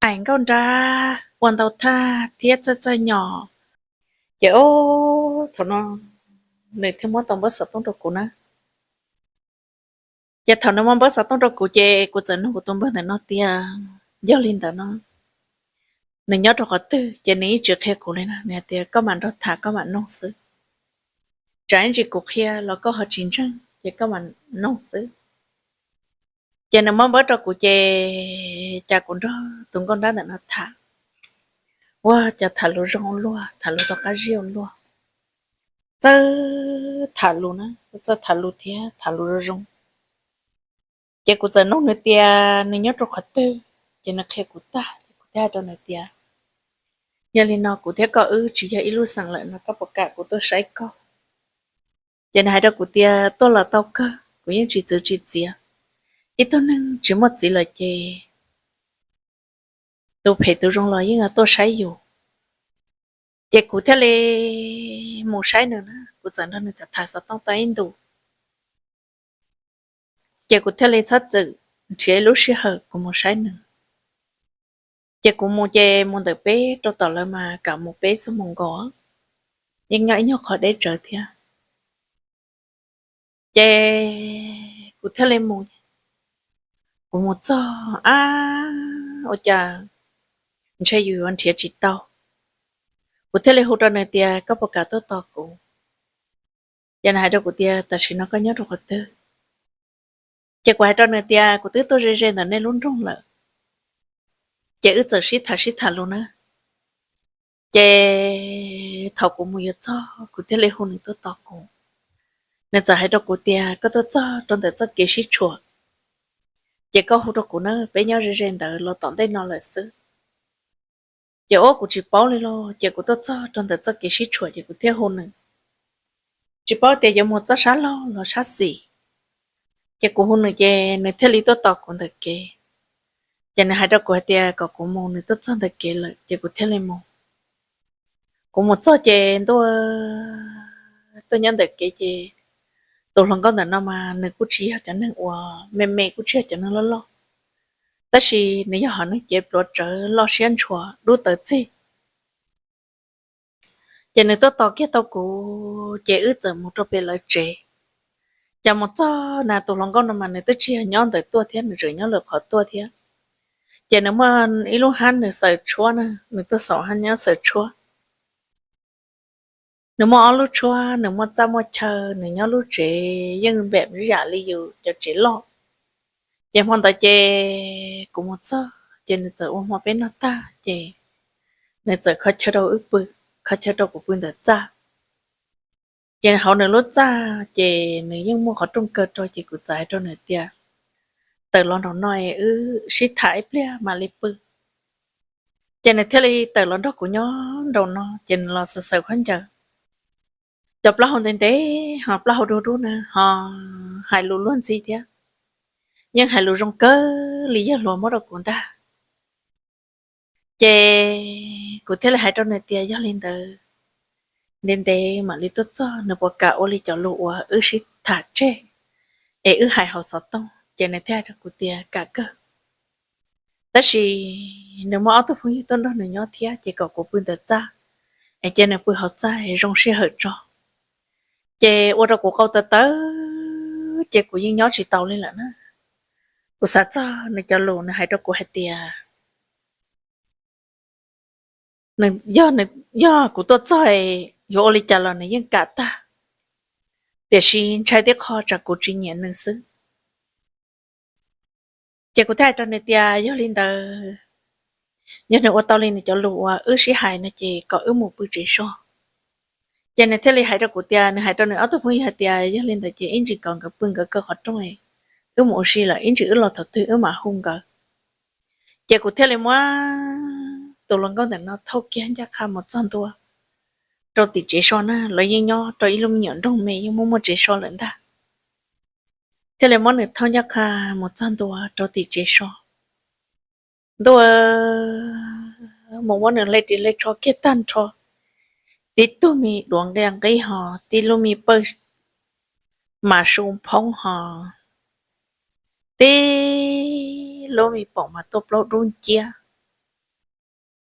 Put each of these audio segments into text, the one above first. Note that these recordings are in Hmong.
aim nkauj nrab ua ntau thaj thiab txawj txawj nyom. Ces ob thaum no nws thiaj muab tau npawb xov tooj rau kuv na. Ces thaum nws muab npawb xov tooj rau kuv ces kuv txawm nug kuv tus npawg ntawm no tias yog li ntawd no nws nyob rau qhov twg, ces nws yeej tsis qhia kuv li na. Nws hais tias koj mam nrog tham, koj mam noog xwb. Tsam ib ntsis kuv qhia los koj ho tsis ntseeg ces koj mam noog xwb. Ces nws muab npawb rau kuv ces cas kuv nrog tus nkauj nrab ntawm no tham. Ua cas tham lus zoo luaj, tham lus tau qab zib luaj. Txawj tham lus na, txawj tham lus thiab tham lus zoo zoo. Ces kuv txawm nug nws tias nws nyob rau qhov twg, ces nws qhia kuv tag ces kuv thiaj hais rau nws tias yog li no kuv thiab koj wb tsis yog ib lub xeem lawm no, koj puas kam kuv tuaj saib koj? Ces nws hais rau kuv tias tuaj los tau kawg, kuv yeej tsis txwv tsis txiav. Ib tug neeg tsis muaj txiv lawm ces tus phem tus zoo los yeej tuaj saib yus. Ces kuv thiaj li mus saib nws na, kuv txawm nrog nws tham tham xov tooj tau ib ntus. Ces kuv thiaj li txhob txwm nrhiav ib lub sij hawm kuv mus saib nws. Ces kuv mus ces mus ntawm peb rau tom lawv mas kam mus peb xuab moos nkaus, yeej nyob ib nyuag qhov deb tsawv thiab. Ces kuv thiaj li mus, kuv mus txog ab, ua cas ntshe yus yuav nrhiav tsis tau. Kuv thiaj li hu rau nws tias koj puas kam tuaj tos kuv? Ces nws hais rau kuv tias tam sim no koj nyob rau qhov twg? Ces kuv hais rau nws tias kuv twb tuaj ze ze ntawm nej lub nroog lawm. Ces wb txawm sib tham sib tham lus na. Ces thaum kuv mus yuav txog kuv thiaj li hu nws tuaj tos kuv. Nws txawm hais rau kuv tias koj tuaj txog rau ntawm txoj kev sib tshuam, ces koj hu rau kuv na, peb nyob ze ze ntawd los tom ntej no lawm xwb. Ces ua kuv tsis paub li los ces kuv tuaj txog rau ntawm txoj kev sib tshuam ces kuv thiaj hu nws, tsis paub tias yuav mus txoj sab laug los sab xis. Ces kuv hu nws ces nws thiaj li tuaj tos kuv ntawm kev. Ces nws hais rau kuv hais tias kom kuv mus, nws tuaj txog ntawm kev lawm ces kuv thiaj li mus. Kuv mus txog ces ntuj, tuaj nyob ntawm kev ces tus hluas nkauj ntawm no mas nws kuj tsis yog cov neeg uas me me, kuj tsis yog cov neeg loj loj, tab sis nws yog hom neeg cev pluav tsawv, loj siab ntshua, dub tawv txig. Ces nws tuaj tos kiag tau kuv ces wb txawm mus rau pem lawv tsev. Ces mus txog na tus hluas nkauj no mas nws twb tsis yog nyob ntawm tuaj thiab, nws tseem nyob lwm qhov tuaj thiab. Ces nws muaj ib lub hab nws xaws tshuab na, nws tuaj xaus hab nyob xaws tshuab. Nws muaj ob lub tshuab, nws muaj txaj muaj chaw, nws nyob lub tsev yeej npem ib yam li yus cov tsev loj. Ces hmo ntawd ces kuv mus txog ces nws txawm ua hmo peb noj tag ces nws txawm kho chaw rau wb pw, kho chaw rau kuv pw ntawm txaj. Ces hauv nws lub txaj ces nws yeej muaj qhov rooj kaw rau ces kuv txawm hais rau nws tias tawm los nraum no es wb sib tham ib pliag mam li pw. Ces nws thiaj li tawm los nrog kuv nyob nraum no ces nws los xaws xaws khaub ncaws, cov plaub hau ntev ntev ho plaub hau dub dub na ho hais lus luag ntxhi thiab, yeej hais lus zoo kawg li yawg hluas muab rau kuv ntag. Ces kuv thiaj li hais rau nws tias yog li ntawd ntev ntev mam li tuaj txog, nws puas kam ua li cov lus uas wb sib tham tseg es wb hais hauv xov tooj? Ces nws thiaj hais rau kuv tias kam kawg, tab sis nws muaj ob tug phooj ywg tuaj nrog nws nyob thiab ces kom kuv pw ntawm txaj es cia nws pw hauv txaj es zoo sij hawm tso. Ces ua rau kuv qau taw tawv ces kuv yeej nyob tsis tau li lawm na. Kuv xav txog nws cov lus nws hais rau kuv hais tias nws, yog kuv tuaj txog yuav ua li cas los nws yeej kam tag, tiam sis ntshai tib qho tsam kuv tsis nyiam nws xwb. Ces kuv thiaj hais rau nws tias yog li ntawd, yog nws ua tau li nws cov lus uas wb sib hais no ces kom wb mus pw tsev so. Ces nws thiaj li hais rau kuv tias nws hais rau nws ob tug phooj ywg hais tias yog li ntawd ces ib ntsis kom nkawd pw nkawd kaw qhov rooj, wb mus ua si lawm ib ntsis wb los thaum twg wb mam hu nkawd. Ces kuv thiaj li muab tus hluas nkauj ntawm no thauj kiag ncaj qha mus txog ntua rau tim tsev so na, lawv yeej nyob rau ib lub me nyuam nroog me yeej muaj muaj tsev so lawm ntag. Thiaj li muab nws thauj ncaj qha mus txog ntua rau tim tsev so. Ntuj, mus muab nws hle ris hle tsho kiag tag nrho, tib tug me duav nqia nqib ho, tib lub me pawj mas su phoob ho, tib lub me paum mas tuaj plaub dub nciab,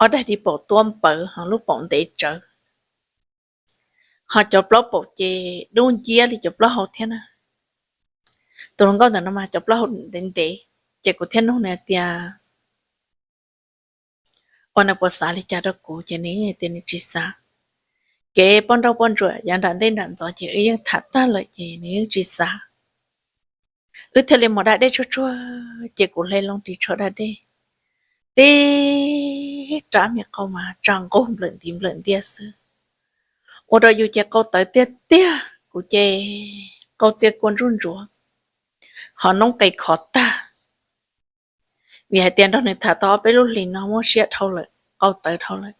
ob daim di paum tuab npawv ho lub paum ntev tsawv, ho cov plaub paum ces dub nciab li cov plaub hau thiab na. Tus hluas nkauj ntawm no mas cov plaub hau ntev ntev, ces kuv thiaj nug nws tias, ua nws puas xav li cas rau kuv, ces nws tias nws tsis xav. Kev poj nrauj poj ntsuam yav nram ntej nram ntxov ces wb yeej tham tag lawm ces nws yeej tsis xav. Wb thiaj li mus da dej tsuag tsuag, ces kuv hle loo ris tsho da dej, tib rab me qau mas tsa nqug nplawm ntiv nplawm ntiag xwb. Ua rau yus ces qau tawv tiag tiag, kuv ces qau txia kua ntsuj ntsuav, ho noob qes khov tag. Vim hais tias nrog nws tham tau ob peb lub hlis no muaj siab dhau lawm, qau tawv dhau lawm.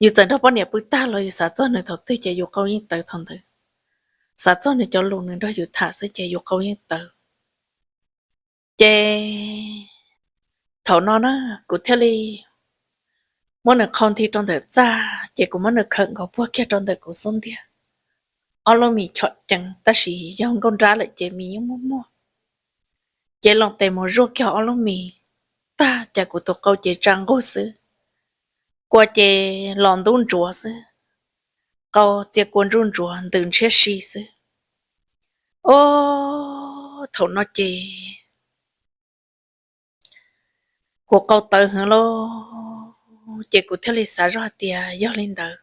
Yus txawm nrog poj niam pw tag los yus xav txog nws thaum twg ces yus qau yeej tawv thaum ntawd. Xav txog nws cov lus nws nrog yus tham xwb ces yus qau yeej tawv. Ces thaum no na, kuv thiaj li muab nws qhau nthi rau ntawm txaj, ces kuv muab nws khawm nkaus puag kiag rau ntawm kuv xub ntiag. Ob lub mis chom cees tab sis yog nkauj nrab lawm ces mis yeej muag muag. Ces loo tes mus zuaj kiag ob lub mis tag, cas kuv tus qau ces tsa nqug xwb, kua ces los ntub ntsuav xwb, qau txia kua ntsuj ntsuav ntws ntshiab si xwb. Ob, thaum no ces kuv qau tawv heev lauj, ces kuv thiaj li xav zoj hais tias yog li ntawd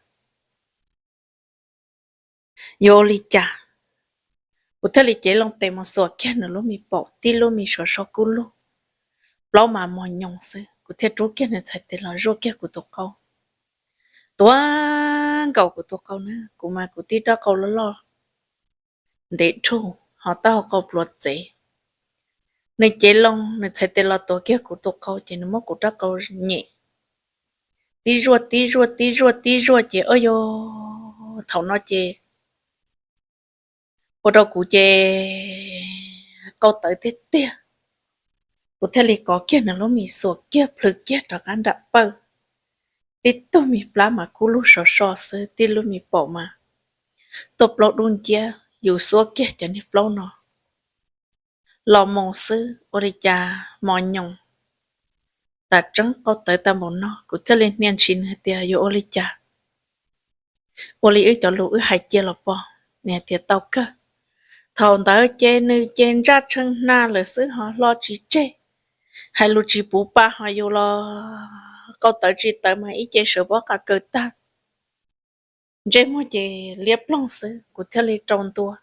yuav ua li cas. Kuv thiaj li cev loo tes mus xuas kiag nws lub mis paum, tib lub mis sov so kub lug, plaub mas mos nyoos xwb. Kuv thiaj rub kiag nws txhais tes los zuaj kiag kuv tus qau, tuav nkaus kuv tus qau na, kuv mas kuv tib rab qau loj loj ntev dhuj ho taub hau qau pluav txev. Nws cev loo nws txhais tes los tuav kiag kuv tus qau ces nws muab kuv rab qau nyem, tib zuaj tib zuaj tib zuaj tib zuaj ces ob, yog thaum no ces ua rau kuv ces qau tawv tiag tiag. Kuv thiaj li kov kiag nws lub mis xuas kiag plhws kiag rov qab nram pawj, tib tug mis plab mas kub lug sov so xwb, tib lub mis paum mas tuaj plaub dub nciab, yus xuab kiag cov niag plaub no los mus xwb ua li cas mos nyoos. Tam tseeb qau tawv tag npaum no kuv thiaj li hnia ntshis nws hais tias yuav ua li cas, ua li wb cov lus wb hais cia los pov. Nws hais tias tau kawg. Thaum ntawd ces nws ces ntsaj tshee hna lawm xwb ho hlo tsis tseg, hais lus tsis puv pa ho yus los qau tawv tsis tawv mas ib ce sawv pob qa kaws tag, ntsej muag ces liab ploog xwb. Kuv thiaj li rau ntua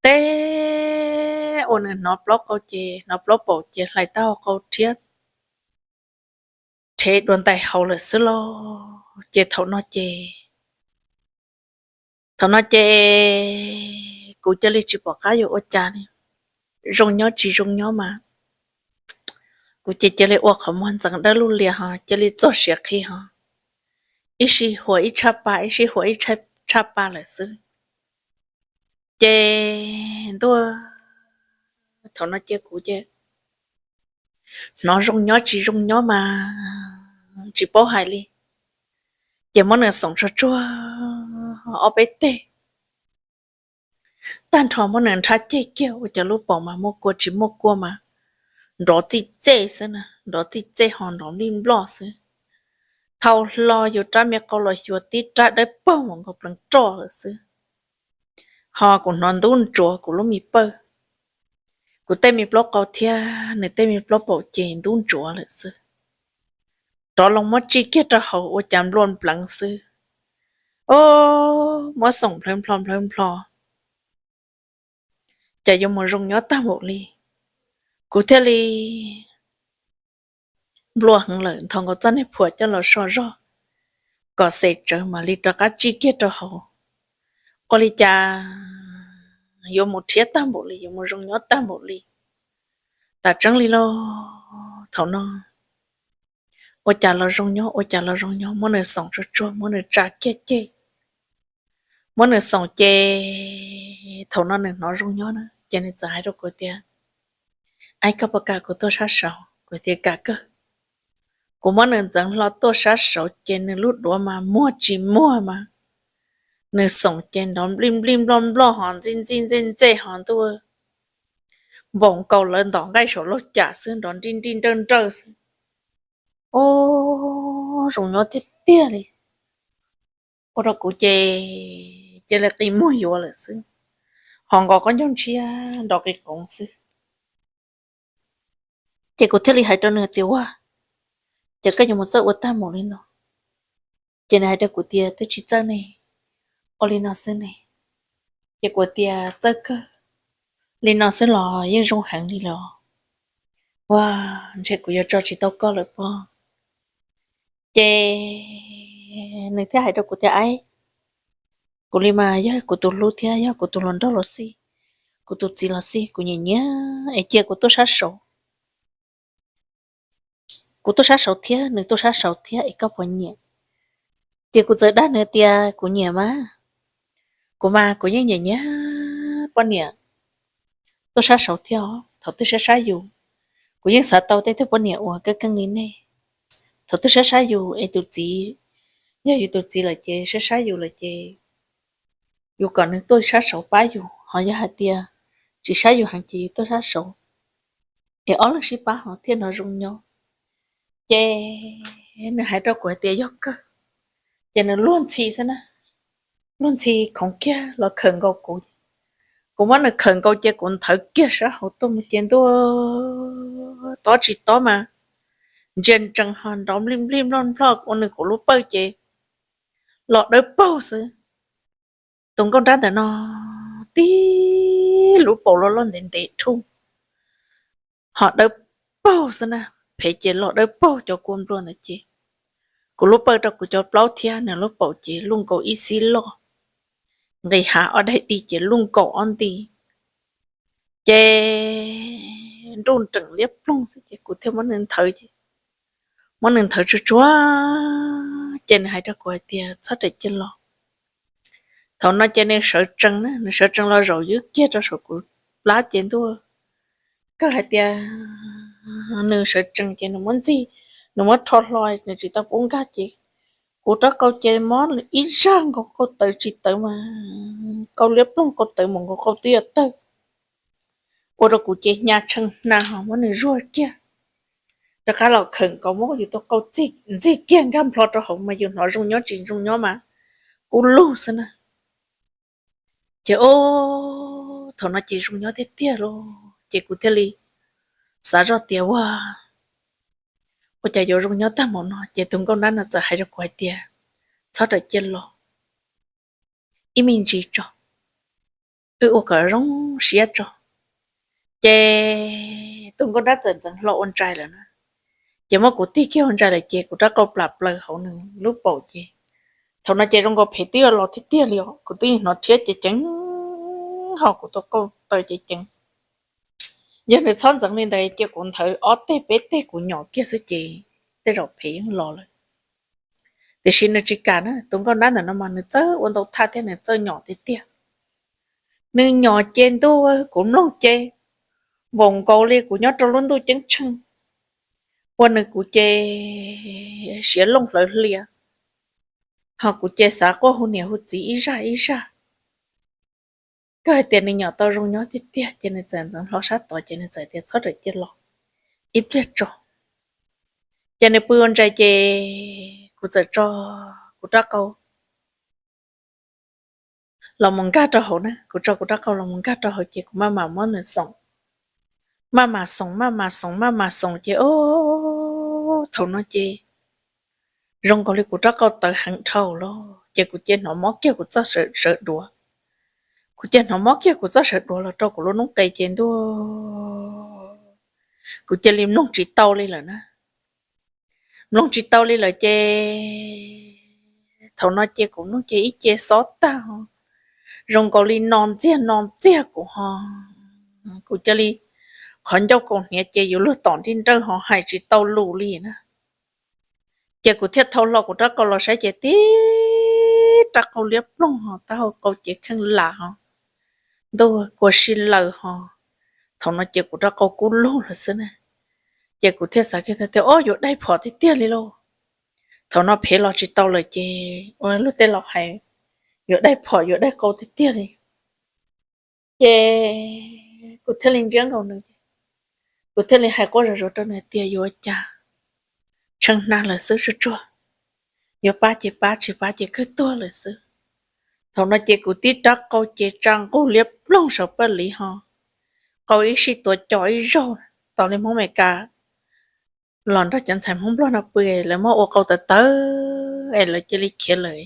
teb ua nws hnov plaub qau ces hnov plaub paum ces hlais taub hau qau rhiab rhev dua ntais hauv lawm xwb lauj. Ces thaum no ces, thaum no ces kuv cia li tsis pom qab yuav ua cas li. Zoo nyob tsis zoo nyob mas kuv ces cia li ua qhov muag ntxeev dawb lug lias ho cia li txog siav qhi ho, ib sij huam ib tshaj pa, ib sij huam ib tshaj pa lawm xwb. Ces ntuj, thaum no ces kuv ces hnov zoo nyob tsis zoo nyob mas tsis paub hais li. Ces muab nws xoom tsuag tsuag ob peb teg, tag nrho muab nws nrhab ceg kiag ua cov lub paum mas muaj kua tsis muaj kua mas nrov txij txej xwb na, nrov txij txej ho nrov nplij nploj xwb. Thau hlo yus rab me qau los xyuas tib rab dawb paug nkaus pleev roj lawm xwb. Ho kuv hnov ntub ntsuav kuv lub me pawj, kuv tej me plaub qau thiab nws tej me plaub paum ces ntub ntsuav lawm xwb. Rov loo muab tsij kiag rau hauv ua cas nplua npleev xwb. O, muab xoom nplhawv nplho nplhawv nplho, cas yuav mus zoo nyob tag npaum li. Kuv thiaj li nplua heev lawm, nthos nkaus txoj niag phuam coj los so zog kom xem tsawv mam li rov qab tsij kiag rau hauv. Ua li cas yuav mus rhiab tag npaum li, yuav mus zoo nyob tag npaum li. Tam tseeb li lauj, thaum no ua cas los zoo nyob, ua cas los zoo nyob, muab nws xoom tsuag tsuag, muab nws tsa kiag ceg, muab nws xoom ces thaum no nws hnov zoo nyob na ces nws txawm hais rau kuv tias, Aib, koj puas kam kuv tuaj sab saud? Kuv tias, Kam kawg. Kuv muab nws ntxeev hlo tuaj sab saud ces nws lub duav mas muag tsis muag mas nws xoom ces nrov nplij nplij nploj nploj ho ntxij ntxij ntxej ntxej ho ntuj, npaum nkaus lawv ntom nqaij saum laug cam xwb, nrov nrij nrij nrawj nrawj xwb. Ob, zoo nyob tiag tiag li. Ua rau kuv ces cia li qi muag yuav lawm xwb, ho nqos qaub ncaug ntshiab nrov qis qoov xwb. Ces kuv thiaj li hais rau nws tias, Ua, ces koj yuav mus txawj ua tag mus li no? Ces nws hais rau kuv tias, Twb tsis txawj ne, ua li no xwb ne. Ces kuv tias, Txawj kawg, li no xwb los yeej zoo heev li los. Ua, ntshe kuv yuav tso tsis tau koj lawm pob. Ces nws thiaj hais rau kuv tias, Aib, kuv li mas yog kuv tus hlub thiab yog kuv tus hluas nraug los xij, kuv tus txiv los xij, kuv nyiam nyiam es cia kuv tuaj sab saud. Kuv tuaj sab saud thiab nws tuaj sab saud thiab es koj puas nyiam? Ces kuv txawm dag nws tias, Kuv nyiam mas, kuv mas kuv yeej nyiam nyiam poj niam tuaj sab saud thiab os. Thaum twg sab sab yus, kuv yeej xav tau tej tug poj niam uas keej keej li nej. Thaum twg sab sab yus es tus txiv, yog yus tus txiv lawm ces sab sab yus lawm ces yus kom nws tuaj sab saud pab yus, ho yog hais tias tsis sab yus heev ces yus tuaj sab saud es ob leeg sib pab ho thiaj hnov zoo nyob. Ces nws hais rau kuv hais tias yog kawg, ces nws luag ntxhi xwb na, luag ntxhi khoov kiag los khawm nkaus kuv. Kuv muab nws khawm nkaus ces kuv nthawv kiag sab hauv tuaj mus ces ntuj, tob tsis tob mas ntsia ntsees ho nrov nplij nplij nploj nploj ua nws kuv lub pawj ces los dawb paug xwb. Tus nkauj nrab ntawm no tib lub paum loj loj ntev ntev thuj ho dawb paug xwb na, phem ces los dawb paug cov kua nplua ntawd ces kuv lub pawj rau kuv cov plaub thiab nws lub paum ces luj nkaus ib xib loj, nqis hav ob daim di ces luj nkaus ob nti ces nruj nreem liab ploog xwb ces kuv thiaj muab nws nthawv ces, muab nws nthawv tsuag tsuag ces nws hais rau kuv hais tias, Txhob rawm cia los. Thaum no ces nws sawv tsees na, nws sawv tsees los zaum ywb kiag rau saum kuv plab ces ntuj, kawg hais tias nws sawv tsees ces nws muab ntxig, nws muab rho hlo, nws tsis tau pub nkag ces kuv rab qau ces mob ib zaj nkaus qau tawv tsis tawv mas qau liab ploog qau tawv mus nkaus qau twb yuav tawg. Ua rau kuv ces hnya tshee hna ho muab nws zuag kiag, rov qab los khawm nkaus muab yus tus qau ntxig kiag nkag nplho rau hauv mas yus hnov zoo nyob tsis zoo nyob mas kub lug xwb na. Ces ob, thaum no ces zoo nyob tiag tiag lauj ces kuv thiaj li xav zoj tias, Ua, ua cas yuav zoo nyob tag mus no? Ces tus nkauj nrab no txawm hais rau kuv hais tias, Txhob rawm cia los, ib me ntsis tso, wb ua kom zoo siab tso. Ces tus nkauj nrab txawm ntxeev hlo ua ntsais lawm na, ces muab kuv tig kiag ua ntsais lawm ces kuv rab qau plam plaws hauv nws lub paum ces thaum no ces zoo nkaus phem twb yuav los tiag tiag li os, kuv twb hnov rhiab ceev ceev ho kuv tus qau taw ceev ceev. Yog nws txhob ntxeev li ntawd ces kuv nthawv ob teg peb teg kuv nyom kiag xwb ces tej zaum phem yeej los lawm. Tiam sis nws tsis kam na, tus nkauj nrab ntawm no mas nws txawj ua ntau thaj thiab nws txawj nyom tiag tiag. Nws nyom ces ntuj, kuv mloog ces npaum nkaus li kuv nyob rau lub ntuj ceeb tsheej, ua nws kuv ces siav looj hlawv hlias, ho kuv ces xav quaj hu niam hu txiv ib zaj ib zaj. Kawg hais tias nws nyom tau zoo nyob tiag tiag ces nws txawm ntxeev hlo sab tod ces nws txawm tias, Txhob rawm cia los, ib pliag tso. Ces nws pw ua ntsais ces kuv txawm tso kuv rab qau los mus nkag rau hauv na, kuv tso kuv rab qau los mus nkag rau hauv ces kuv maj mam muab nws xoom, maj mam xoom, maj mam xoom, maj mam xoom ces ob, thaum no ces zoo nkaus li kuv rab qau tawv heev dhau lawm ces kuv cia hnov mob kiag kuv txoj sawv duav. Kuv cia hnov mob kiag kuv txoj sawv duav los rau kuv lub noob qes ces ntuj, kuv cia li mloog tsis tau li lawm na. Mloog tsis tau li lawm ces thaum no ces kuv mloog ces ib ce xob tag ho zoo nkaus li no ntxiag no ntxiag kuv ho, kuv cia li qhov ncauj kaus hniav ces yuav luag tom nti nrawj ho hais tsis tau lus li na. Ces kuv thiaj thau hlo kuv rab qau los saib ces tib rab qau liab ploog ho taub hau qau ces kheej lam ho ntuj kua si laws ho. Thaum no ces kuv rab qau kub lug lawm xwb na. Ces kuv thiaj xav kiag tias, Ob, yuav daig phom tiag tiag li lauj. Thaum no phem los tsis tau lawm ces ua luag tej laus hais, yuav daig phom yuav daig qau tiag tiag li. Ces kuv thiaj li ntsiab nkaus nws, kuv thiaj li hais quaj zog zog rau nws tias, Yuav ua cas? tshee hna lawm xwb tsuag tsuag. Yuav pab ces pab, tsis pab ces kawg tuag lawm xwb. Thaum no ces kuv tib rab qau ces tsa nqug liab ploog saum paj liv ho qau ib sij tuav co ib zaug, tos li Hmoob Amelikas los nrog cov ntxhais Hmoob Nplog no pw, lawv muab ua qau tawv tawv es lawv cia li khiav lawm,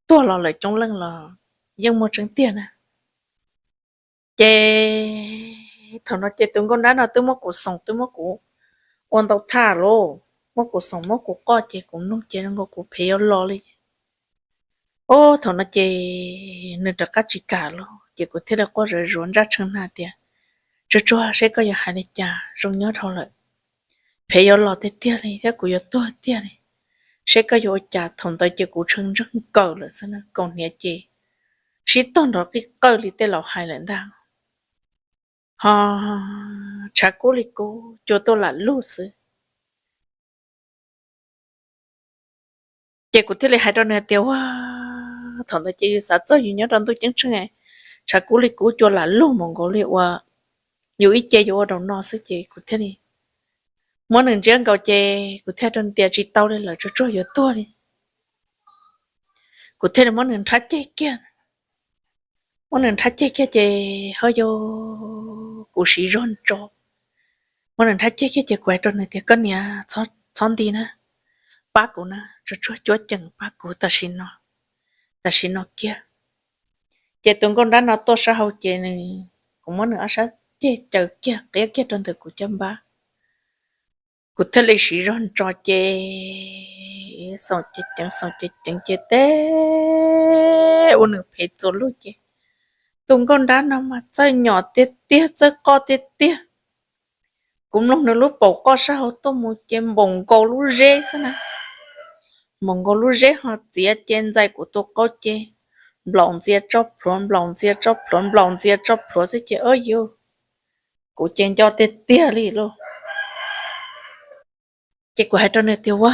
tuag los lawm coob leej los yeej muaj tseeb tiag na. Ces thaum no ces tus nkauj nrab no twb muab kuv xoom, twb muab kuv ua ntau thaj lawm, muab kuv xoom muab kuv qoj ces kuv mloog ces zoo nkaus kuv phem yuav los li. Ob, thaum no ces nws rov qab tsis kam los ces kuv thiaj li quaj zom zaws ntsaj tshee hna tias, Tsuag tsuag, seb koj yuav hais li cas, zoo nyob dhau lawm, phem yuav los tiag tiag li thiab kuv yuav tuag tiag li, seb koj yuav ua cas. Thaum ntawd ces kuv tshee ntseeg kawm lawm xwb na, kaus hniav ces sib tog nrov qij qawj li tej laus hais lawm ntag. Ho tshav kub li kub, cua tuaj lam lug xwb. Ces kuv thiaj li hais rau nws tias, Ua, thaum ntawd ces yus xav txog yus nyob rau ntuj ceeb tsheej, tshav kub li kub, cua lam lug mus nkaus li uas yus ib ce yuav ua daus no xwb. Ces kuv thiaj li muab nws ntsiab nkaus ces kuv thiaj rau nws tias, Tsis tau li lawm, tsuag tsuag yuav tuag li. Kuv thiaj li muab nws nrhab ceg kiag, muab nws nrhab ceg kiag ces ho yog kuv siv zog ntso, muab nws nrhab ceg kiag ces kuv hais rau nws tias, Koj niam, txhob nti na, pab kuv na, tsuag tsuag cuab ceem pab kuv tam sim no, tam sim no kiag. Ces tus nkauj nrab no tuaj sab hauv ces nws, kuv muab nws ob sab ceg caws kiag qiab kiag rau ntawm kuv caj npab. Kuv thiaj li siv zog ntso ces xoom ceev ceev xoom ceev ceev ces teb ua nws phem txuas lug ces tus nkauj nrab no mas txawj nyom tiag tiag, txawj qoj tiag tiag. Kuv mloog nws lub paum qoj sab hauv tuaj mus ces npaum nkaus lub zeb xwb na, npaum nkaus lub zeb ho txiav ces ntxais kuv tus qau ces nplaum ntxias tso plhuav, nplaum ntxias tso plhuav, nplaum ntxias tso plhuav xwb ces, Ob yus, kuv ces nco tiag tiag li lauj. Ces kuv hais rau nws tias, Ua,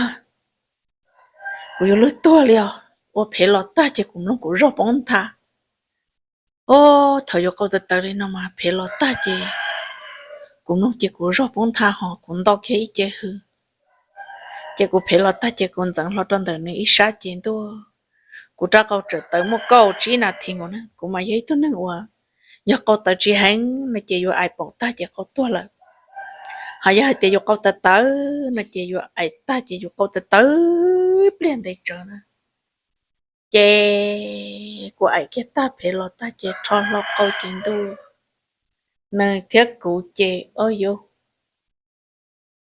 kuv yuav luag tuag li os, ua phem los tag ces kuv mloog kuv zog poob ntha. Ob, thaum yuav qau tawv tawv li no mas phem los tag ces kuv mloog ces kuv zog poob ntha ho kuv nto kiag ib ce hws. Ces kuv phem los tag ces kuv ntxeev hlo rau ntawm nws ib sab ces ntuj, kuv rab qau txawm tawv muaj kaum tsib nas this nkaus na. Kuv mas yog ib tug neeg uas yog qau tawv tsis heev no ces yuav aim paum tag ces qau tuag lawm. Ho yog hais tias yus qau tawv tawv no ces yus aim tag ces yus qau tawv tawv ib pliag ntev tsawv na. Ces kuv aim kiag tag phem los tag ces rho hlo qau ces ntuj, nws thiab kuv ces, Ob yus,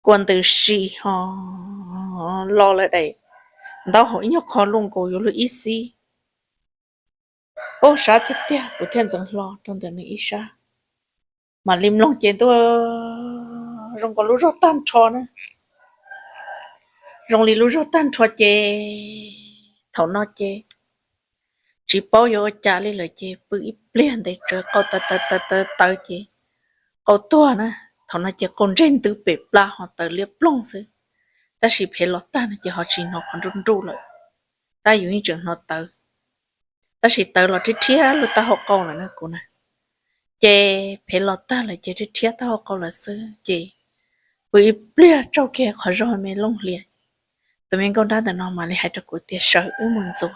kua ntws si ho lo lawm daim ntaub hauv ib nyuag qho luaj nkaus yuav luag ib xib. Ob, sab tiag tiag, kuv thiaj ntxeev hlo rau ntawm nws ib sab. Mam li mloog ces ntuj, zoo nkaus lub zog tag nrho na. Zoo li lub zog tag nrho ces thaum no ces tsis paub yuav ua cas li lawm ces pw ib pliag ntev tsawv qau tawv tawv tawv tawv ces qau tuag na. Thaum no ces qau ntseg ntws pem plas ho tawv liab ploog xwb, tab sis phem los tag no ces ho tsis hnov qhov nruj nruj lawm, tab yus yeej tseem hnov tawv, tab sis tawv los rhiab rhiab lub taub hau qau lawm na kuv na. Ces phem los tag lawm ces rhiab rhiab taub hau qau lawm xwb ces pw ib pliag tsaug kiag qhov zog me looj hlias. Tus me nkauj nrab ntawm no mam li hais rau kuv tias, Sawv wb mus ntxuav.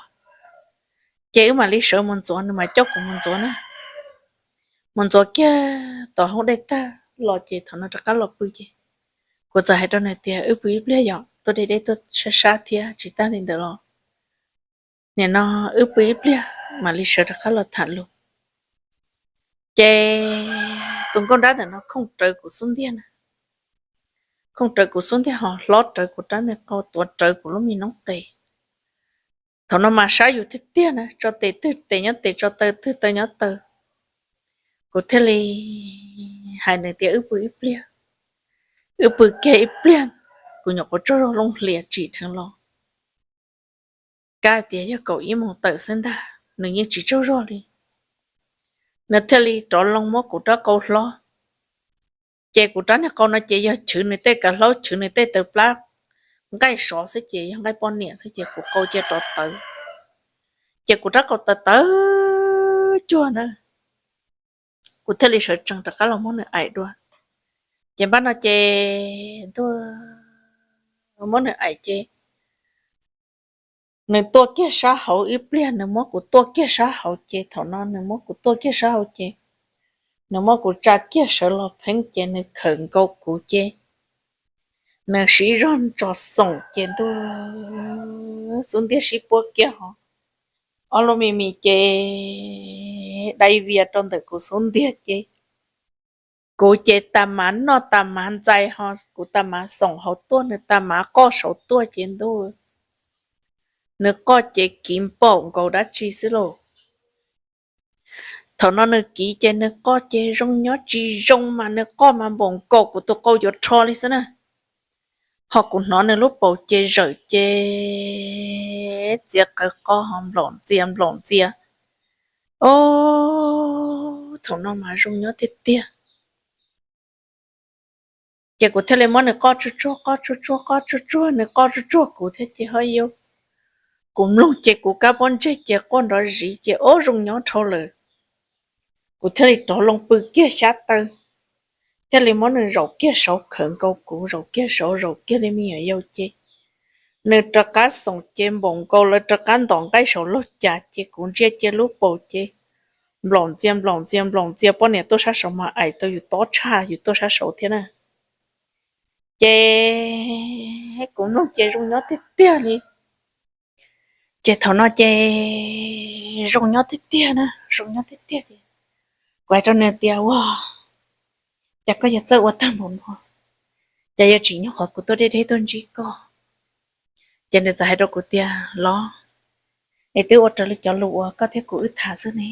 Ces wb mam li sawv mus ntxuav, nws mam coj kuv mus ntxuav na. Mus ntxuav kiag tom hoob dej tag los ces thaum no rov qab los pw ces kuv txawm hais rau nws tias, Wb pw ib pliag yom, tuaj deb deb tuaj sab sab thiab, tsis tag li ntawd los nim no wb pw ib pliag mam li sawv rov qab los tham lus. Ces tus nkauj nrab ntawm no khooj rawv kuv xub ntiag na, khooj rawv kuv xub ntiag ho hlob rawv kuv rab me qau, tuav rawv kuv lub me noob qes. Thaum no mas sab yus tiag tiag na, tso tes twg tes nyob tes, tso taw twg taw nyob taw. Kuv thiaj li hais nws tias, Wb pw ib pliag, wb pw kiag ib pliag, kuv nyuam qhuav tsaug zog looj hlias tsim dheev los. Kab tias yog kaum ib moos tawm xwb ntag, nws yeej tsis tsaug zog li. Nws thiaj li rov loo muab kuv rab qau hlob. Ces kuv rab niag qau no ces yog chwv nws tej kav hlaub, chwv nws tej taw plab nqaij sov xwb ces yog nqaij poj niam xwb ces kuv qau cia rov tawv. Ces kuv rab qau tawv tawv cuag na, kuv thiaj li sawv tsees rov qab los muab nws aim dua. Ces npaj no ces ntuj, muab nws aim ces nws tuaj kiag sab hauv ib pliag, nws muab kuv tuaj kiag sab hauv ces thaum no nws muab kuv tuaj kiag sab hauv ces nws muab kuv tsa kiag sawv los pheeb ces nws khawm nkaus kuv ces nws siv zog ntsos xoom ces ntuj, xub ntiag sib puab kiag ho ob lub me mis ces dai vias rau ntawm kuv xub ntiag ces kuv ces tag mav noj tag mav ntxais ho kuv tag mav xoom hauv tuaj, nws tag mav qoj saud tuaj ces ntuj, nws qoj ces kiv npaum nkaus dab tsi xwb lauj. Thaum no nws kiv ces nws qoj ces zoo nyob tsis zoo mas nws qoj mas npaum nkaus kuv tus qau yuav rho li xwb na. Ho kuv hnov nws lub paus ces zawm ces txiav qawv qoj ho nplaum ntxias nplaum ntxias. Ob, thaum no mas zoo nyob tiag tiag. Ces kuv thiaj li muab nws qoj tsuag tsuag qoj tsuag tsuag qoj tsuag tsuag, nws qoj tsuag tsuag kuv thiab ces ho yau, kuv mloog ces kuv kab pob ntseg ces quaj nrov ziv ces ob zoo nyob dhau lawm. Kuv thiaj li rov loo pw kiag xyab taw, thiaj li muab nws zaum kiag saud khawm nkaus kuv, zaum kiag saud zaum kiag li me nyuam yaus ces nws rov qab xoom ces npaum nkaus lawv rov qab ntom nqaij saum laug cas ces kuv ntsia cia lub paus ces nplaum ntxias nplaum ntxias nplaum ntxias, poj niam tuaj sab saud mas aim tau yus tob tshaj yus tuaj sab saud thiab na. Ces kuv mloog ces zoo nyob tiag tiag li. Ces thaum no ces zoo nyob tiag tiag na, zoo nyob tiag tiag ces kuv hais rau nws tias ua cas koj yuav txawj ua tag npaum no, cas yuav tsim nyog qhov kuv tuaj deb deb tuaj ntsib koj. Ces nws txawm hais rau kuv tias los, es twb ua raws li cov lus uas koj thiab kuv wb tham xwb ne.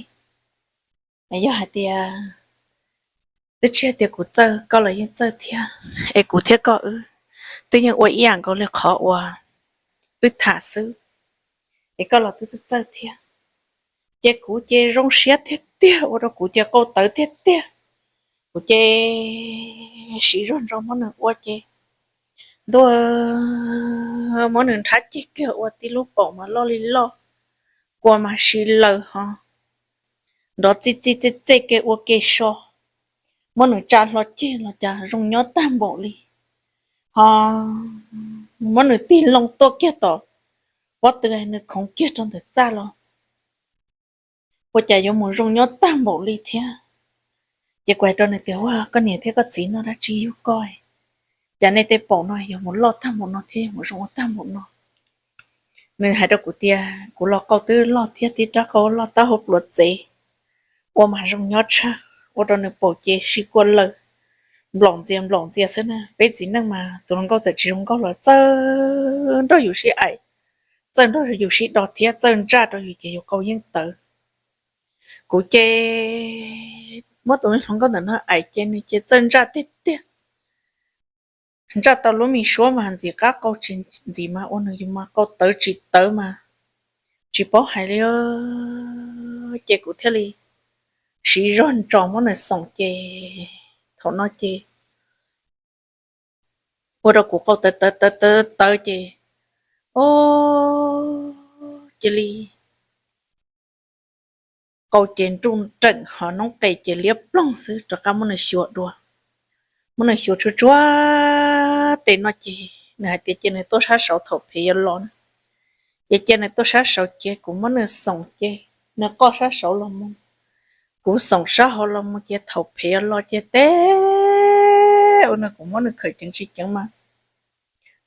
Yog hais tias twb tsis hais tias kuv txawj koj los yeej txawj thiab, es kuv thiab koj wb twb yeej ua ib yam nkaus li qhov uas wb tham xwb, es koj los twb txawj txawj thiab. Ces kuv ces zoo siab tiag tiag ua rau kuv ces qau tawv tiag tiag. Kuv ces siv zog ntso muab nws ua ces ntuj, muab nws nrhab ceg kiag ua tib lub paum mas loj li loj, kua mas si laws ho nrov txij txij txej txej ke ua ke so, muab nws tsa hlo ceg los cas zoo nyob tag npaum li. Ho muab nws tig loo tuaj kiag tom pob tw, nws khoov kiag rau ntawm txaj los ua cas yuav mus zoo nyob tag npaum li thiab. Ces kuv hais rau nws tias ua koj niam thiab koj txiv noj dab tsi yug koj, cas nej tej paum no yuav mus loj tag npaum no thiab yuav mus zoo ua tag npaum no. Nws hais rau kuv tias kuv los qau twb loj thiab tib rab qau loj taub hau pluav txev, ua mas zoo nyob tshaj, ua rau nws paum ces si kua laws, nplaum ntxias nplaum ntxias xwb na. Peb txiv neej mas tus hluas nkauj txawm tsis zoo nkauj los txawj nrog yus sib aim, txawj nrog yus sib do thiab txawj ntsaj rau yus ces yus qau yeej tawv. Kuv ces muab tus hluas nkauj ntawm no aim ces nws ces txawj ntsaj tiag tiag. Ntsaj tau lub me suab mas ntxim qab qau tsis ntxim mas ua nws yus mas qau tawv tsis tawv mas tsis paub hais li. Ces kuv thiaj li siv zog ntsos muab nws xoom ces thaum no ces ua rau kuv qau tawv tawv tawv tawv tawv ces, o, cia li qau ces nruj nreem ho noob qes ces liab ploog xwb, rov qab muab nws xyuas dua. Muab nws xyuas tsuag tsuag tes no ces nws hais tias cia nws tuaj sab saud thaum phem yuav los na. Ces cia nws tuaj sab saud ces kuv muab nws xoom ces nws qoj sab saud los mus, kuv xoom sab hauv los mus ces thaum phem yuav los ces teb ua nws, kuv muab nws khawm ceev tsis ceev mas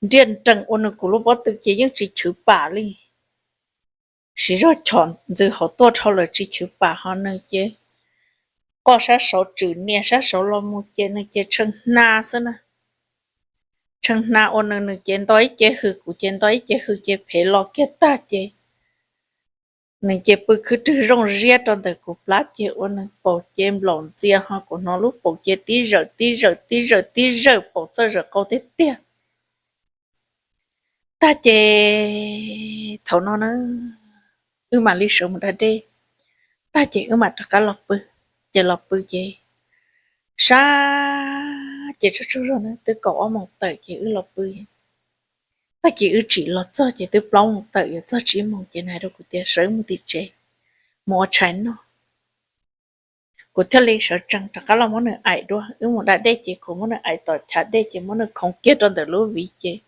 nriaj nrees ua nws kuv lub pob tw ces yeej tsis chwv pam li. Siv zog chom ntxws hauv tuaj dhau lawm tsis chwv pam ho nws ces qoj sab saud tswm nias sab saud los mus ces nws ces tshee hna xwb na. Tshee hna ua nws, nws ces nto ib ce hws, kuv ces nto ib ce hws ces phem los kiag tag ces nws ces pw khwb rwg zooj ziab rau ntawm kuv plab ces ua nws paum ces nplaum ntxias ho kuv hnov lub paum ces tib zawm tib zawm tib zawm tib zawm paum txawj zawm qau tiag tiag. Tag ces thaum no na wb mam li sawv mus da dej. Tag ces wb mam rov qab los pw. Ces los pw ces sab ces tsaug tsaug zog na twb kaum ob moos tawm ces wb los pw. Tag kis wb tsim los txog ces twb plaub moos tawm yuav txog tsib moos ces nws hais rau kuv tias sawv mus tim tsev mus ua tshais noj. Kuv thiaj li sawv tsees rov qab los muab nws aim dua. Wb mus da dej ces kuv muab nws aim tom chav dej ces muab nws khoov kiag rau ntawm lub viv ces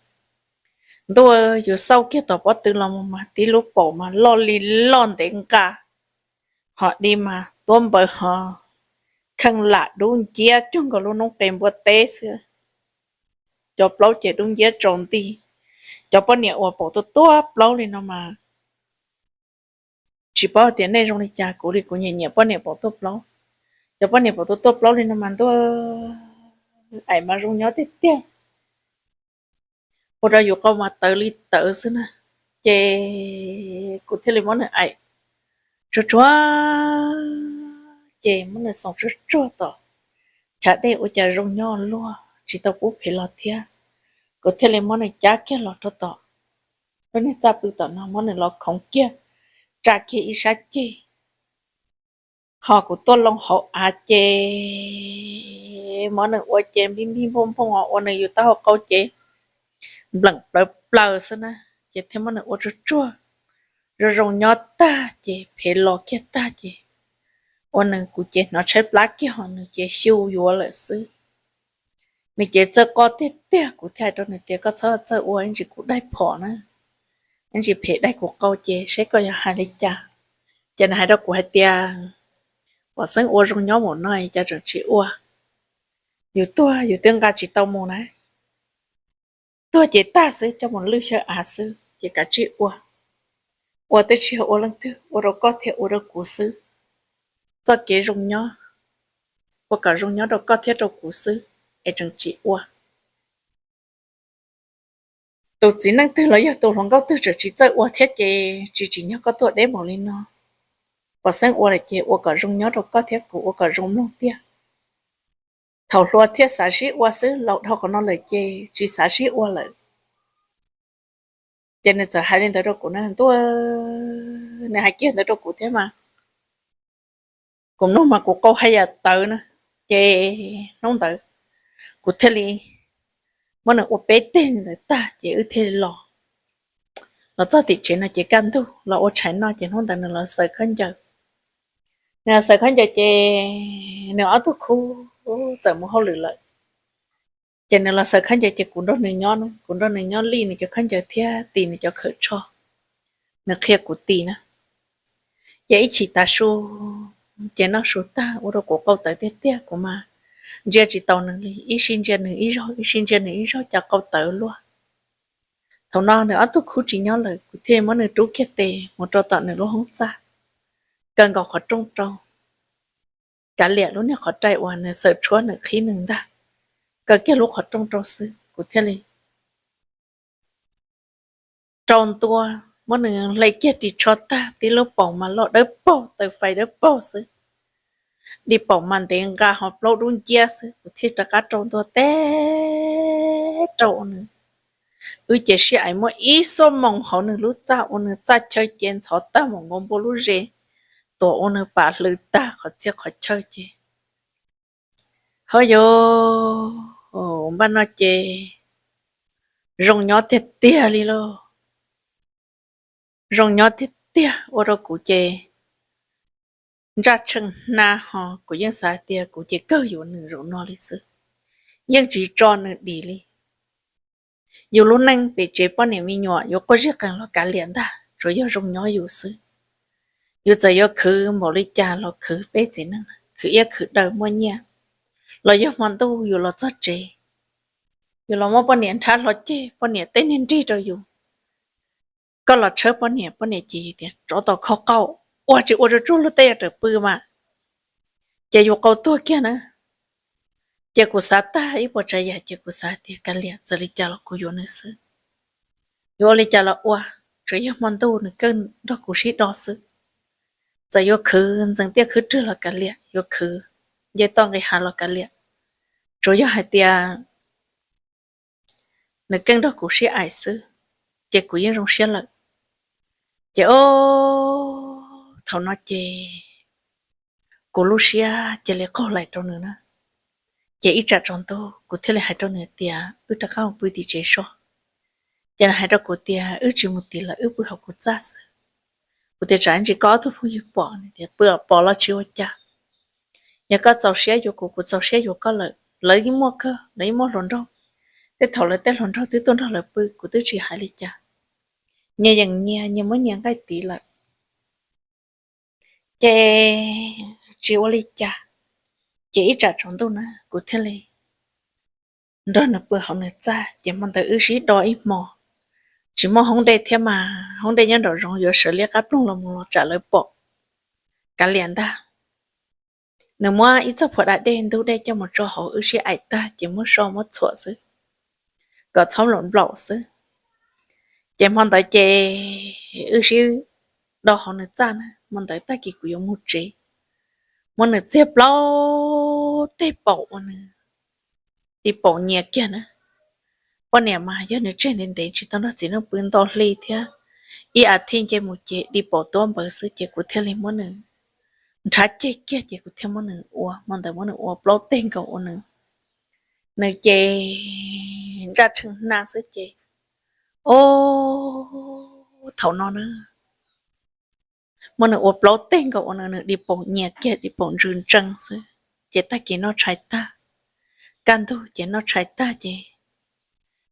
Ntuj, yus xauj kiag tom pob tw los mus mas tib lub paum mas loj li loj ntev nqa, ho di mas tuab npaws ho kheej lam dub nciab cuag nkaus lub noob qes npua teb xwb. Cov plaub ces dub nciab tsaus nti. Cov poj niam uas paum tuaj tuaj plaub li no mas tsis paub tias nej zoo li cas, kuv li kuv nyiam nyiam poj niam paum tuaj plaub. Cov poj niam paum tuaj tuaj plaub li no mas ntuj, aim mas zoo nyob tiag tiag. Ua rau yus qau mas tawv li tawv xwb na. Ces kuv thiaj li muab nws aim tsuag tsuag, ces muab nws xoom tsuag tsuag tom chav dej ua cas zoo nyob luag tsis tau pub phem los thiab. Kuv thiaj li muab nws cab kiag los rau tom lub niag txaj pw tom no, muab nws los khoov kiag, tsa kiag ib sab ceg. Ho kuv tuaj loo hauv av ces muab nws ua ces npij npij nphooj nphooj ua nws yus taub hau qau ces npleem plawv plaws xwb na. Ces thiaj muab nws ua tsuag tsuag, zoo zoo nyob tag ces phem los kiag tag ces ua nws kuv ces hnov tshaib plab kiag ho nws ces xyu yuav lawm xwb. Nws ces txawj qoj tiag tiag, kuv thiaj hais rau nws tias koj txhob txawj ua ib ntsis kuv daig phom na, ib ntsis phem daig kuv qau ces seb koj yuav hais li cas. Ces nws hais rau kuv hais tias pom xeeb ua zoo nyob mus no cas tseem tsis ua, yus tuag yus twb nqa tsis tau mus na. Tuag ces tag xwb, coj mus lwj xyaw av xwb ces kav tsij ua. Ua twb tsis yog ua leej twg, ua rau koj thiab ua rau kuv xwb. Txoj kev zoo nyob, ua kom zoo nyob rau koj thiab rau kuv xwb, es tseem tsis ua. Tus txiv neej twg los yog tus hluas nkauj twg tseem tsis txawj ua thiab ces tsis tsim nyog koj tuaj deb npaum li no. Pom xeeb ua lawm ces ua kom zoo nyob rau koj thiab kuv, ua kom zoo mloog tiag. Thaum hluas thiaj xav sib ua xwb, laus dhau qhov no lawm ces tsis xav sib ua lawm. Ces nws txawm hais li ntawd rau kuv na ntuj, nws hais kiag ntawd rau kuv thiab mas kuv mloog mas kuv qau haj yam tawv na. Ces hnub ntawd kuv thiaj li muab nws ua peb teg li ntawd tag ces wb thiaj li los. Los txog tim tsev no ces kaj ntug los ua tshais noj ces hnub ntawd nws los xaws khaub ncaws. Nws los xaws khaub ncaws ces nws ob tug khub txawm mus hauj lwm lawm. Ces nws los xaws khaub ncaws ces kuv nrog nws nyob na, kuv nrog nws nyob lij nws cov khaub ncaws thiab tis nws cov khawm tsho, nws qhia kuv tis na. Ces ib chim tav su ces noj su tag ua rau kuv qau tawv tiag tiag, kuv mas ntsia tsis tau nws li, ib sij ntsia nws ib zaug ib sij ntsia nws ib zaug cas qau tawv luaj. Thaum no nws ob tug khub tsis nyob lawm kuv thiaj muab nws rub kiag tes mus rau tom nws lub hoob txaj, kaw nkaus qhov rooj rau, kav liam lub niag qhov rai uas nws xawm tshuab nws qhib nws ntag, kaw kiag lub qhov rooj rau xwb kuv thiaj li rau ntua, muab nws hle kiag ris tsho tag, tib lub paum mas loj dawb paug, taw fais dawb paug xwb, di paum mas ntev nqa ho plaub dub nciab xwb, kuv thiaj rov qab rau ntua teb rau ua nws. Wb ces sib aim muaj ib xuab moos hauv nws lub txaj ua nws txaj chaw ces ntxhov tag mus nkaus npua lub zes, tuam ua nws pam hlwv tag qhov txhia qhov chaw ces ho yog npaj no ces zoo nyob tiag tiag li lauj. Zoo nyob tiag tiag ua rau kuv ces ntsaj tsheej hnab ho kuv yeej xav tias kuv ces kawg yuav nws zaum no li xwb, yeej tsis tso nws dim li. Yus lub neej pem tsev poj niam me nyuam yuav quaj zig qees los kav liam ntag, tsuas yog zoo nyob yus xwb. Yus txawm yuav khwv npaum li cas los khwv peb txiv neej, khwv iab khwv daw muaj nyiaj, los yog hmo ntuj yus los txog tsev, yus los muab poj niam nrhab hlo ceg, poj niam teb niag nrig rau yus, koj los tshawb poj niam, poj niam ces yus tias tsov tom kho qau, ua tsis ua tsuag tsuag luag tej yuav rawm pw mas, ces yus qau tuag kiag na. Ces kuv xav tag ib puas tsav yam ces kuv xav tias kav liam, txawm li cas los kuv yuav nws xwb. Yuav ua li cas los ua, tsuas yog hmo ntuj nws keej nrog kuv sib do xwb. Txawm yuav khwv ntxeev tiaj khwb rwg los kav liam, yuav khwv nce toj nqis hav los kav liam, tsuas yog hais tias nws keej nrog kuv sib aim xwb, ces kuv yeej zoo siab lawm. Ces o, thaum no ces kuv lub siab cia li qaug laim rau nws na. Ces ib tsam tsaus ntuj kuv thiaj li hais rau nws tias wb rov qab mus pw tim tsev so. Ces nws hais rau kuv tias wb tsis mus tim lawm, wb pw hauv kuv txaj xwb. Kuv tias tsam ntsis koj ob tug phooj ywg pom, nws tias pw pom los tsis ua cas, yog koj txaus siab yuav kuv, kuv txaus siab yuav koj lawm, lawv yeej muaj kawg, lawv yeej muaj hluas nraug, Tej thaum lawv tej hluas nraug twb tuaj nrog lawv pw, kuv twb tsis hais li cas. Nyias yeem nyias, nyias muab nyias nqaij tiv lawm. Ces tsis ua li cas, ces ib tsam tsaus ntuj na kuv thiaj li nrog nws pw hauv nws txaj. Ces hmo ntawd wb sib do ib hmo, tsis muaj hoob dej thiab mas hoob dej nyob nraum zoov, yuav sawv liab qab ploog los mus los tsam lawv pom. Kav liam ntag, nws muab ib txoj phuam da dej ntub dej coj mus tso hauv, wb sib aim tag ces muab so muab txhuam xwb, kom txhob nplaum nplaum xwb. Ces hmo ntawd ces wb sib do hauv nws txaj na, hmo ntawd tag kis kuv yuav mus tsev, muab nws txiag plaub teg paum ua nws di paum nyias kiag na. Poj niam mas yog nws tseg ntev ntev tsis tau nrog txiv neej pw ntau hli thiab, ib as thiv nce mus ces di paum tuab npawv xwb, ces kuv thiaj li muab nws nrhav ceg kiag ces kuv thiaj muab nws ua, hmo ntawd muab nws ua plaub teg nkaus ua nws, nws ces ntsaj tshee hna xwb ces, o, thaum no na, muab nws ua plaub teg nkaus ua nws, nws di paum nyias kiag, di paum ntsws ntsees xwb. Ces tag kis noj tshais tag, kaj ntug ces noj tshais tag ces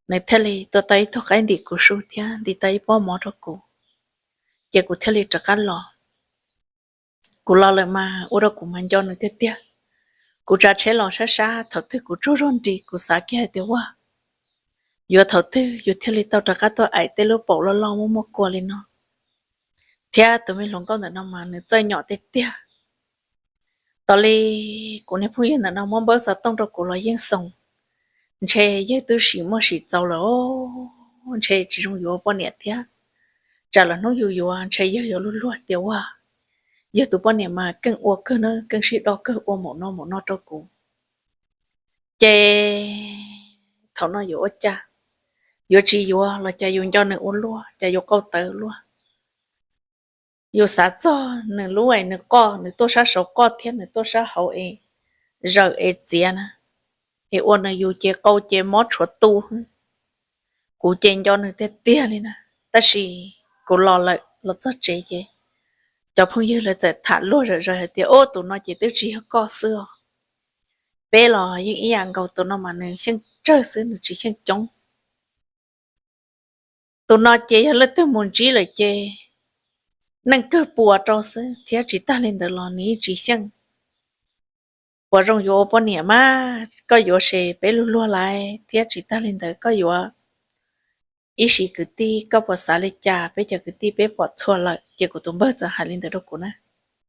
nws thiaj li tua tau ib tug qaib ntim kuv su thiab ntim tau ib pob mov rau kuv, ces kuv thiaj li rov qab los. Kuv los lawm mas ua rau kuv mas nco nws tiag tiag. Kuv tsav tsheb los sab sab, thaum twg kuv tsaug zog nris kuv xav kiag hais tias, ua, yuav thaum twg yus thiaj li tau rov qab tuaj aim tej lub paum loj loj muaj muaj kua li no. Thiab tus me hluas nkauj ntawm no mas nws txawj nyom tiag tiag. Tos li kuv niag phooj ywg ntawm no muab npawb xov tooj rau kuv los yeej xoom, ntshe yawg twb sim muaj sim txaus lawm, ntshe tsis zoo yuav poj niam thiab. Tsam lawv hnub yus yuav ntshe yawg yuav luag luag tias, ua, yawg tus poj niam mas keej ua kawg na, keej sib do kawg, ua maum no maum no rau kuv. Ces thaum no yuav ua cas? Yuav tsis yuav los cas yus nco nws ua luaj, cas yuav qau tawv luaj. Yus xav txog nws lub es nws qoj, nws tuaj sab saud qoj thiab nws tuaj sab hauv es zaws es txiav na, es ua nws yus ces qau ces mob tshuav tu. Kuv ces nco nws tiag tiag li na, tab sis kuv los lawm, los txog tsev ces cov phooj ywg lawv txawm tham luag zom zaws hais tias, ub, tus no ces twb tsis yog koj xwb os. Peb los yeej ib yam nkaus, tus no mas nws xyeej tsawg xwb, nws tsis xyeej coob. Tus no ces yog leej twg mus ntsib lawm ces neej kawg puas rau xwb, thiab tsis tag li ntawd los nws yeej tsis xyeej. Puas zoo yuav ua poj niam mas koj yuav ces peb luag luag lawm, thiab tsis tag li ntawd koj yuav ib sim kwv tij, koj puas xav li cas, peb cov kwv tij peb pom txhua lawm. Ces kuv tus npawg txawm hais li ntawd rau kuv na.